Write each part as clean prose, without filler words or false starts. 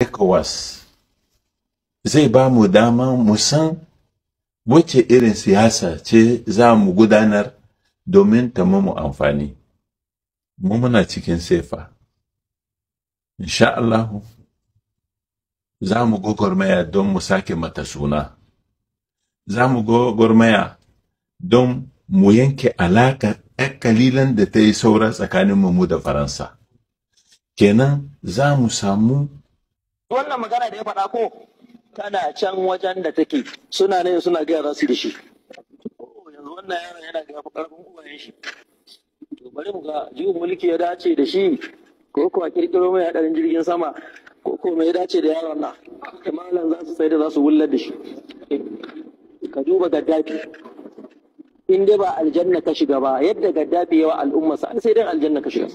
ECOWAS zai ba mu dama mu san wace irin siyasa ce za mu gudanar domin ta mu amfani. Mu muna cikin sefa. Insha Allahu za mu gwagwarmaya don mu sake mata suna. Za mu gwagwarmaya don mu yanke alaka ɗan kalilan da ta yi saura tsakanin mu da Faransa. Kenan za mu samu wannan magana da ya faɗa ko tana can wajen da take, suna ne suna gaya za su da shi. Yanzu wannan yaron yana ga ƙarfin uwayen shi. To bari mu ga juyin mulki ya dace da shi ko kuwa kirkiro mai hadarin jirgin sama ko ko mai dace da yaron nan. Malam za su tsaye da za su wullar da shi. Ka duba Gaddafi. In dai ba aljanna ka shiga ba, yadda Gaddafi yawa al'umma sa sai dai aljanna ka shiga.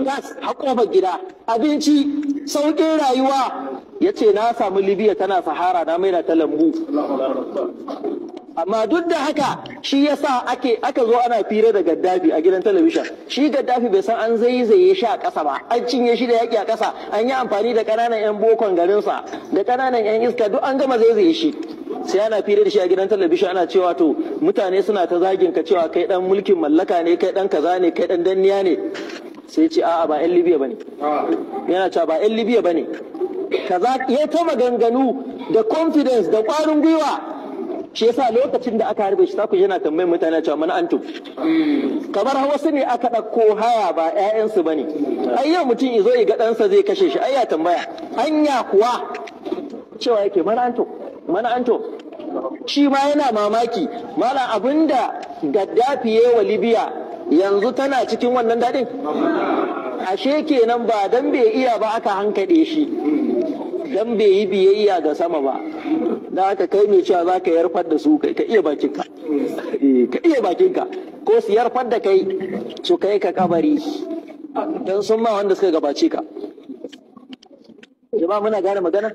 Gas a kofar gida, abinci, sauƙin rayuwa. Ya ce na samu Libya tana sahara na maida ta lambu. Amma duk da haka shi yasa aka zo ana fira da Gaddafi a gidan talabishin. Shi Gaddafi bai san an zaizaye shi a ƙasa ba, an cinye shi da yaƙi a ƙasa, an yi amfani da ƙananan 'yan bokon garinsa da ƙananan 'yan iska, duk an gama zaizaye shi. Sai ana fira da shi a gidan talabishin ana cewa to mutane suna ta zagin ka cewa kai dan mulkin mallaka ne, kai dan kaza ne, kai dan danniya ne. Sai ce a'a ba 'yan Libya bane. Yana cewa ba 'yan Libya bane. Kaza ya ta maganganu da confidence da ƙwarin gwiwa. Shi yasa lokacin da aka harbe shi ku yana tambayar mutane cewa mana antum. Kamar wasu ne aka ɗauko haya ba 'ya'yansu bane. Ai yau mutum izo ya ga ɗansa zai kashe shi, ai ya tambaya. Anya kuwa cewa yake mana antum, mana antum. Shi ma yana mamaki, malam abinda Gaddafi ya wa Libya yanzu tana cikin wannan daɗin? Ashe kenan ba dan bai iya ba aka hankaɗe shi, dan bai yi biyayya ga sama ba. Da aka kai mai cewa za ka yarfar da su, ka iya bakinka. Ka iya bakinka, ko su yarfar da kai su kai ka kabari, don sun ma wanda suka gabace ka. Jama'a muna gane magana?